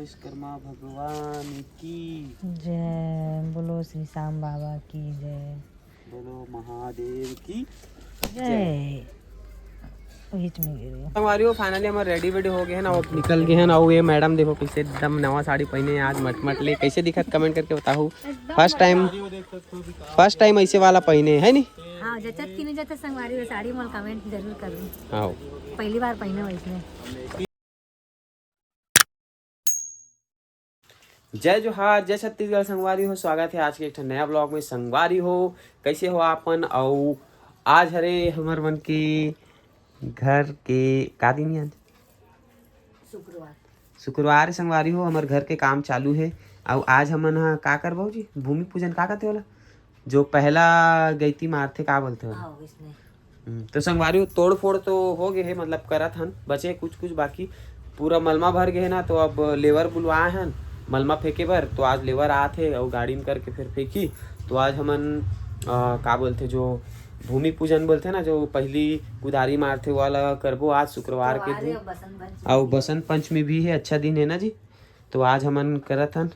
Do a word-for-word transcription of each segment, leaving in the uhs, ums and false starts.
विश्वकर्मा भगवान की जय। बोलो श्री श्याम बाबा की जय। बोलो महादेव की जय। बीच में गिर गया। संगवारी हो, finally हमर ready वेडी हो गए हैं ना, अब निकल गए हैं ना। वो ये मैडम देखो कैसे एकदम नवा साड़ी पहने हैं आज, मटमट ले। कैसे दिखत, comment करके बताओ। First time, first time ऐसे वाला पहने है नी। हाँ, जचत कि नहीं जचत संगवारी हो साड़ी, मोला comment जरूर करूँ। हाँ। पहली बार पहने वैसने। जय जोहार, जय छत्तीसगढ़ संगवारी हो। स्वागत है आज के एक ठन नया vlog में। संगवारी हो, कैसे हो आपन? अउ आज हरे हमर मन के घर के का दिन हे आज? शुक्रवार। शुक्रवार संगवारी हो, हमर घर के काम चालू हे। अउ आज हमन ह का करबो जी, भूमि पूजन का कहते होला, जो पहला गैती मारथे का बोलथे होला? हाँ, वैसने। हम्म, तो संगवारी हो, तोड़ फोड़ तो हो गए हे, मतलब करत हन, बचे कुछ कुछ बाकी। पूरा मलमा भर गए हे ना, तो अब labour बुलवाए हन मलमा फेंके बर। तो आज labour आत हे अउ गाड़ी में करके फिर फेंकी। तो आज हमन, अ, का बोलथे, जो भूमि पूजन बोलथे ना, जो पहली कुदारी मारथे, वो वाला करबो आज शुक्रवार के दिन। अउ बसंत पंचमी भी हे, अच्छा दिन हे ना जी। तो आज हमन करत हन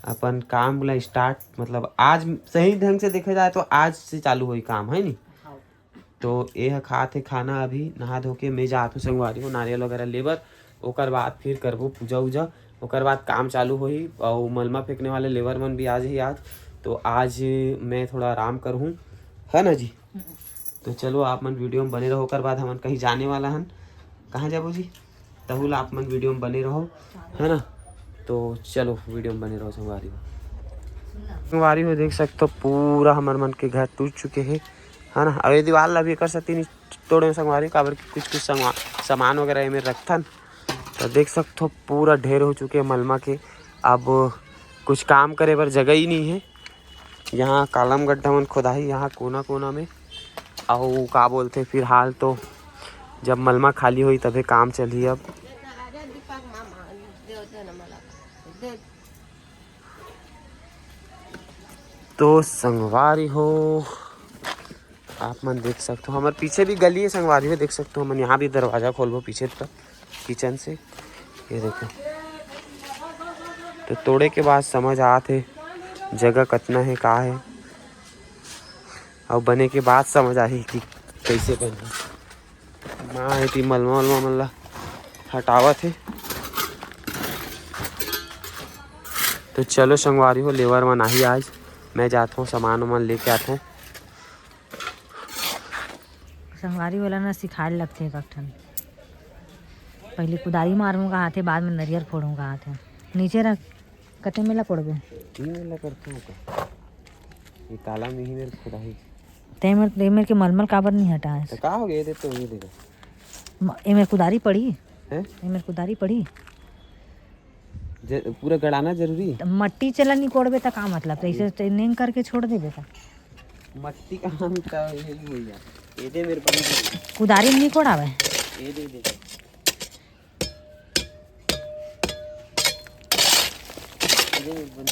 अपन काम ला start, मतलब आज सही ढंग से देखे जाए तो आज से चालू होई काम, है नी? हाँ। तो ये ह खात हे खाना, अभी नहा धो के मैं जात हूँ संगवारी हो नारियल वगैरह लेबर, ओकर बाद फिर करबो पूजा उजा, ओकर बाद काम चालू होही। अउ मलमा फेंकने वाले लेबर मन भी आ जाही आज, तो आज मैं थोड़ा आराम करहूँ, है ना जी? हम्म। तो चलो आप मन video में बने रहो, ओकर बाद हमन कहीं जाने वाला हन। कहाँ जाबो जी? तहू ला आप मन video में बने रहो, है ना? तो चलो video में बने रहो संगवारी हो। संगवारी हो देख सकते हो पूरा हमर मन के घर टूट चुके हे, है ना? अउ ये दीवार ला भी एकर सेती नहीं तोड़े संगवारी, काबर कि कुछ कुछ संगवा-, सामान वगैरह एमे रखथन। तो देख सकते हो पूरा ढेर हो चुके हे मलमा के। अब कुछ काम करे बर जगह ही नहीं है। यहाँ column गड्ढा मन खोदाही, यहाँ कोना कोना में। अउ का बोलथे, फिलहाल तो जब मलमा खाली होई तभे काम चलही अब। तो संगवारी हो, आप मन देख सकते हो, हमर पीछे भी गली है संगवारी हो, देख सकते हो, हमन यहाँ भी दरवाजा खोलबो पीछे तक। Kitchen से। ये देखो, तो तोड़े के बाद समझ आत हे जगह कतना हे, का हे, अउ बने के बाद समझ आही कि कैसे बनही। माँ एती मलमा वलमा मन ला हटावत हे। तो चलो संगवारी हो, लेबर मन आही आज, मैं जात हूँ सामान वामान लेके आत हूँ। संगवारी वाला ना सिखाए लगथे एक ठन। पहले कुदारी मारहूँ कहाथे, बाद में नरियर फोड़हूँ कहाथे। नीचे रख, कते मेला कोड़बे? तीन मेला करथों का? ये काला में ही मेरे खुदाही। ते मेर, ते मेर के मलमल काबर नहीं हटाए? तो का हो गया? ये दे तो, ये दे दे। म-, ए मेर कुदारी पड़ी? हैं? ए मेर कुदारी पड़ी? ज-, पूरा गड़ाना जरूरी है? त मट्टी चला नहीं कोड़बे त का मतलब? तो ऐसे ये तो नेंग करके छोड़ देबे का? मट्टी का हम का यही हो यार। ये दे मेरे बंदी। कुदारी में नहीं कोड़ावे? ये दे दे। ये दे मेरे बंदी।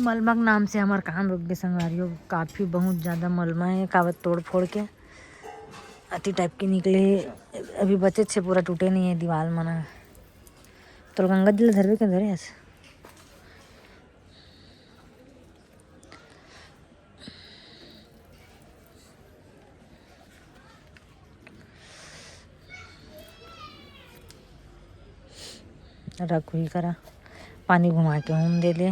मलमा के नाम से हमार काम रुक गए संगवारियों। काफ़ी बहुत ज़्यादा मलमा है, कावत तोड़ फोड़ के अति type के निकले। अभी बचे छे, पूरा टूटे नहीं है दीवार मना। तो गंगा जी ला धरबे के धरे हस? रखुई करा पानी घुमा के हूम दे ले।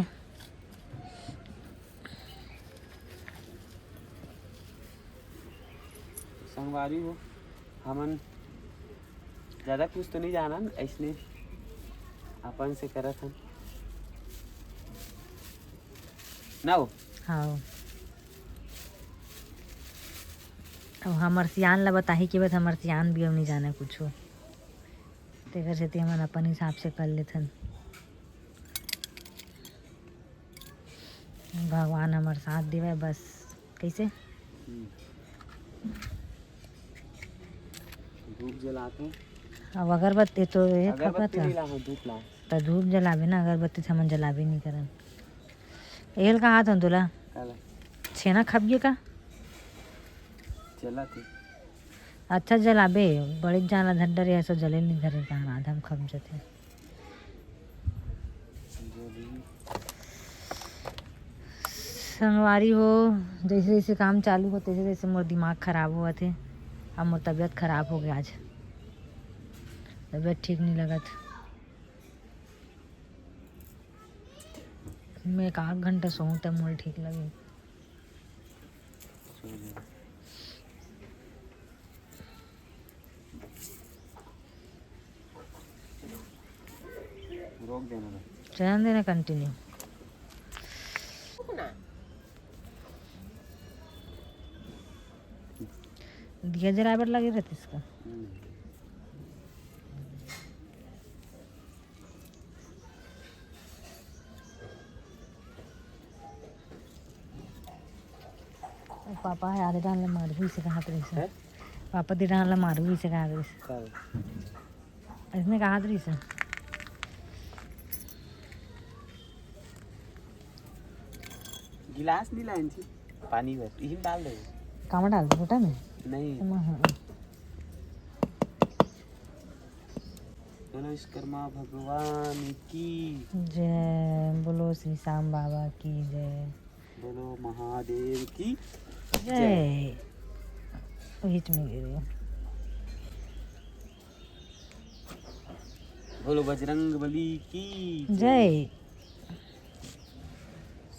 संगवारी हो, हमन ज्यादा कुछ तो नहीं जानन, ऐसने अपन से करत हन ना हो। हाँ। अब हमर सियान ला बताही कि बस हमर सियान भी अब नहीं जाने कुछो। तेकर सेती हमन अपन हिसाब से कर लेथन। भगवान हमर साथ देवय बस। कैसे? हम्म। धूप जलाते हैं। अब अगरबत्ती तो ये अगरबत्ती खपत नहीं है। लाऊं, धूप लाऊं। तो धूप जलाबे ना, अगरबत्ती से हमन जलाबे नहीं करन। एल कहा था तुला? काला? छेना खप गए का? चला थे। अच्छा जलाबे, बड़े जान ला धर डरे, ऐसो जले नहीं धरे, कहाँ आधा में खप जथे। संगवारी हो, जैसे जैसे काम चालू हो, तैसे तैसे मोर दिमाग खराब होवत हे। अब मोर तबीयत खराब हो गया आज, तबीयत ठीक नहीं लगत। मैं एक आध घंटा सोऊं तब मोर ठीक लगे। रोक देना था। चलन देना कंटिन्यू। दिया जराबर लगे रहते इसका। हम्म। पापा हे आधे डाल मारू इसे कहा तो इसे। हैं? पापा दे डाल मारू इसे कहा तो इसे। कब? इसने कहा तो इसे। गिलास नहीं लाइन थी, पानी भर, यही में डाल दे। कामा डाल दे बेटा में? नहीं। हाँ, हाँ। बोलो विश्वकर्मा भगवान की जय, बोलो श्री श्याम बाबा की जय। बोलो महादेव की जय। बीच में गिरे। बोलो बजरंग बली की जय।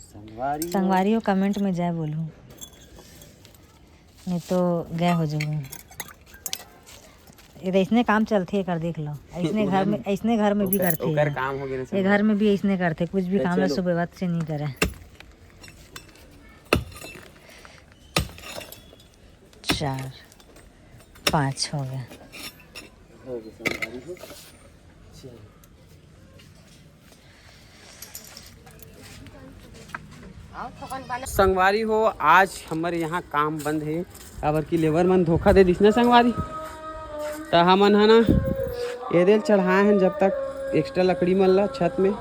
संगवारी हो। संगवारी हो, कमेंट में जय बोलू, नहीं तो गए हो जाऊँ। ये तो इसने काम चलथे, कर देख लो, ऐसने घर में, ऐसने घर में भी ओकर, करथे ओकर ये। काम हो गया ना ये सब। घर में भी ऐसने करथे, कुछ भी तो काम ला चलो। सुबह वक्त से नहीं करे। चार, पाँच हो गया। हो गया, संगवारी हो। चलो। संगवारी हो, आज हमर यहाँ काम बंद हे, काबर कि लेबर मन धोखा दे दिस ना संगवारी। त हमन ह ना एदे ल चढ़ाए हन जब तक एक्स्ट्रा लकड़ी मन ला छत में,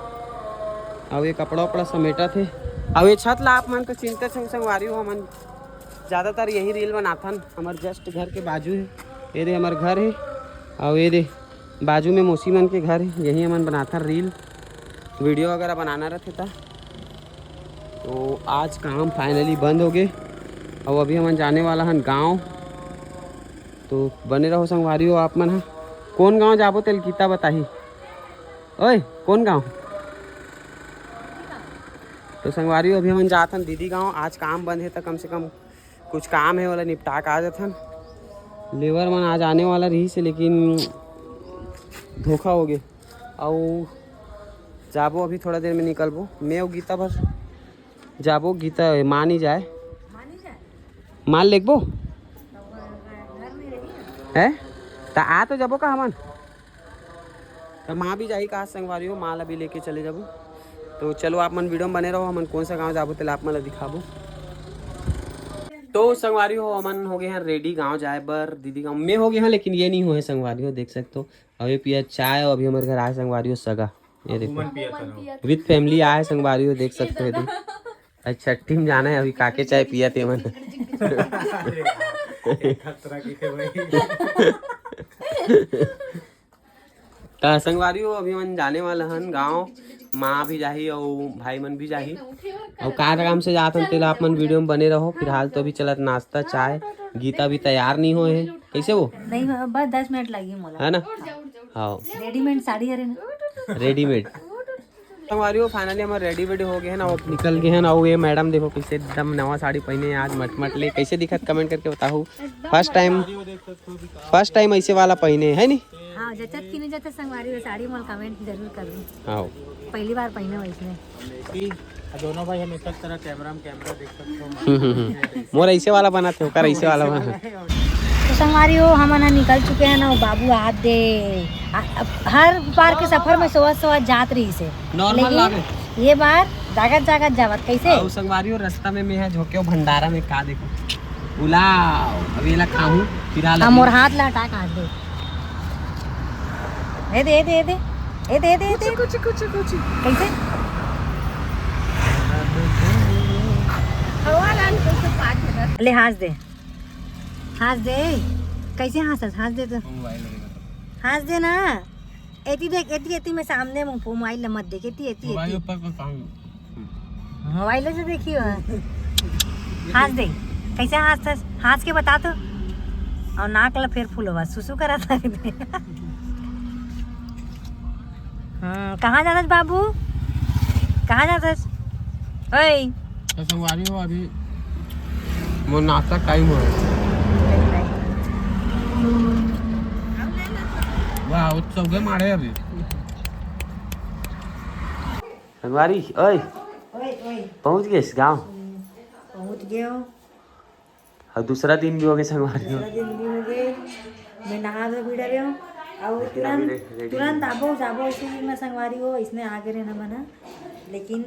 अउ ये कपड़ा उपड़ा समेटत हे। अउ ये छत ला आप मन तो चिंतित हो संगवारी हो, हमन ज़्यादातर यही रील बनाथन। हमर जस्ट घर के बाजू हे, ये दे हमर घर हे, अउ ये दे बाजू में मौसी मन के घर हे, यही हमन बनाथन रील, वीडियो वगैरह बनाना रहथे ता। तो आज काम फाइनली बंद हो गए, अउ अभी हमन जाने वाला हन गांव। तो बने रहो संगवारी हो आप मन ह। कौन गांव जाबो तेल गीता बताही। ओए, कौन गांव? तो संगवारी हो, अभी हमन जात हन दीदी गांव। आज काम बंद हे त कम से कम कुछ काम हे, ओला निपटा के आ जाथन। लेबर मन आज आने वाला रहिस हे, लेकिन धोखा हो गे। अउ जाबो, अभी थोड़ा देर में निकलबो। मैं अउ गीता बस जाबो। गीता माँ नहीं जाए, माँ लेगबो है त आ तो जाबो का हमन। त माँ भी जाही का संगवारी हो, माँ ला भी लेके चले जाबो। तो चलो आप मन वीडियो में बने रहो, हमन कौन सा गांव जाबो तेला आप मन ला दिखाबो। तो संगवारी हो, हमन हो गए हैं रेडी गांव जाए बर। दीदी गांव में हो गए हैं, लेकिन ये नहीं हुए संगवारी हो, देख सकते हो। अभी पिया चाय, अभी हमारे घर आए संगवारी हो सगा, ये देखो। विद फैमिली आए संगवारी हो, देख सकते हो। अच्छा टीम जाना है अभी काके चाय पिया ते मन। त संगवारी हो, अभी मन जाने वाला हन गांव। माँ भी जाही अउ भाई मन भी जाही। अउ का काम से जात हन तेला आप मन वीडियो में बने रहो। फिलहाल तो अभी चलत नाश्ता चाय, गीता भी तैयार नहीं होए हे। कैसे वो? नहीं बस दस मिनट लगी मोला। है ना? हाँ। रेडीमेड साड़ी हरे ना। रेडीमेड। संगवारी हो, फाइनली हमर रेडी वेडी हो गए हैं ना, अब निकल गए हैं ना। अउ ये मैडम देखो कैसे एकदम नवा साड़ी पहने हैं आज, मटमट ले। कैसे दिखत कमेंट करके बताओ। फर्स्ट टाइम, फर्स्ट टाइम ऐसे वाला पहने है नी। हाँ, जचत कि नहीं जचत संगवारी हो साड़ी, मोला कमेंट जरूर करो। हाँ। पहली बार पहने वैसने। दोनों भाई हम एक तरह कैमरा में कैमरा देख सकते हो। मोर ऐसे वाला बना थे, ओकर ऐसे वाला बना। तो संगवारी हो, हमन ह निकल चुके हैं ना, वो बाबू आत दे। आ, अब हर बार के सफर में सोवत सोवत जात रहिस हे। नॉर्मल लेकिन लागे। ये बार जागत जागत जावत कैसे? अउ संगवारी हो, रास्ता में मैं ह झोंके भंडारा में का देखो। उलाओ, अब ये ला खाहूं, फिर हाल अब मोर हाथ ला हटा के हाथ दे। ए दे, ए दे, ए दे। ए दे, ए दे, ए दे। कुछ, कुछ, कुछ। कैसे? ले हाथ दे। हाथ दे। कैसे हाँसत? हाँस दे तो। मोबाइल लगेगा। हाँस दे ना। एती देख, एती, एती में सामने मोबाइल ला मत देख, एती, एती, मोबाइल एती। ऊपर को टांग। मोबाइल से देखियो। हाँस दे। कैसे हाँसत? हाँस के बता तो। अउ नाक ला फेर फुलवा, सुसु करा था। हाँ, कहाँ जाथस बाबू? कहाँ जाथस? ओए। तो संगवारी हो, अभी मोर नाश्ता टाइम हो। वाह, वो चौके मारे अभी। संगवारी, ओए। ओए, ओए। पहुँच गेस गाँव? पहुँच गेंव। अउ दूसरा दिन भी हो गे संगवारी हो। दूसरा दिन भी हो गे। मैं नहा धो भी डरे हूँ। अउ तुरंत, तुरंत आबो, जाबो, ऐसे ही मैं संगवारी हो, इसने आगे रहना मना। लेकिन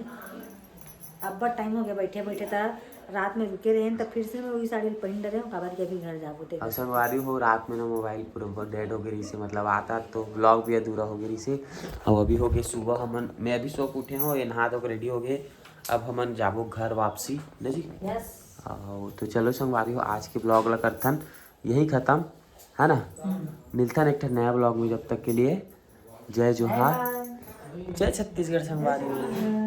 अब्बड़ टाइम हो गया बैठे बैठे, त रात में रुके रहेन, त फिर से मैं वही साड़ी पहन डरे हूँ, काबर के अभी घर जाबो ते। अब संगवारी हो, रात में ना मोबाइल पूरा डेड हो गई रही से, मतलब आता तो व्लॉग भी अधूरा हो गई रही से। अब अभी हो गए सुबह, हमन, मैं अभी सो के उठे हूँ, ये नहा धो के रेडी हो गए। अब हमन जाबो घर वापसी, ना जी? यस। अउ तो चलो संगवारी हो, आज के व्लॉग ला करथन यही खत्म, है ना? मिलथन एक ठन नया व्लॉग में, जब तक के लिए जय जोहार, जय छत्तीसगढ़ संगवारी हो।